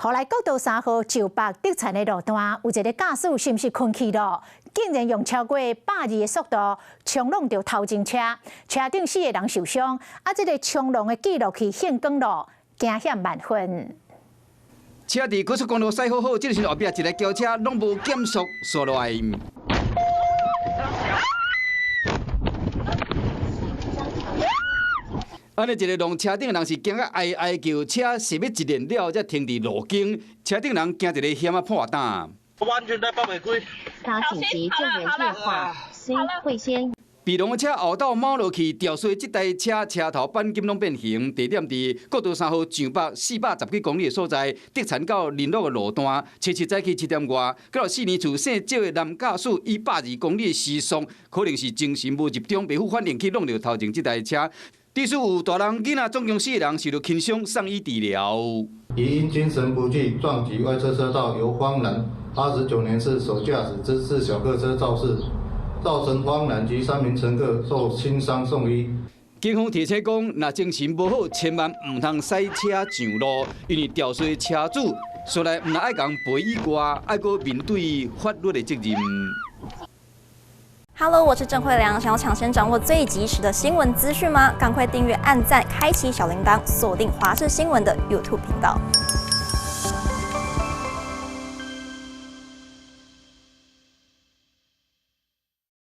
予來國道三號石北竹田的路段，有一个駕駛是毋是睏去囉？竟然用超過120的速度衝挵著頭前車，車頂四个人受傷。啊，這个衝撞的記錄器顯光囉，驚險萬分。車佇高速公路駛好好，這个時後壁一个轎車攏無減速，煞落來。按呢一个挵車頂的人是驚甲哀哀叫，車是欲一連了才停佇路肩，車頂人驚一个險仔破膽。完全在放袂開。打緊急救援電話，C 會先。被挵的車後斗貓落去，掉碎這台車車頭鈑金攏變形。地點佇國道三號上北410幾公里的所在，竹田到麟洛的路段，初七早起7點外，到四年厝姓趙的男駕駛以120公里的時速，可能是精神無集中，袂赴反應去挵著頭前這台車。致使有大人囡仔總共四个人受著輕傷送醫治療。疑因精神不濟撞擊外側車道，由方男89年次所駕駛之自小客車肇事，造成方男及三名乘客受輕傷送醫。警方提醒講，若精神無好，千萬毋通駛車上路，因為肇事車主煞來毋但愛共賠以外，愛閣面對法律的責任。 Hello，我是鄭慧良。想要搶先掌握最及時的新聞資訊嗎？趕快訂閱、按讚、開啟小鈴鐺，鎖定華視新聞的 YouTube 頻道。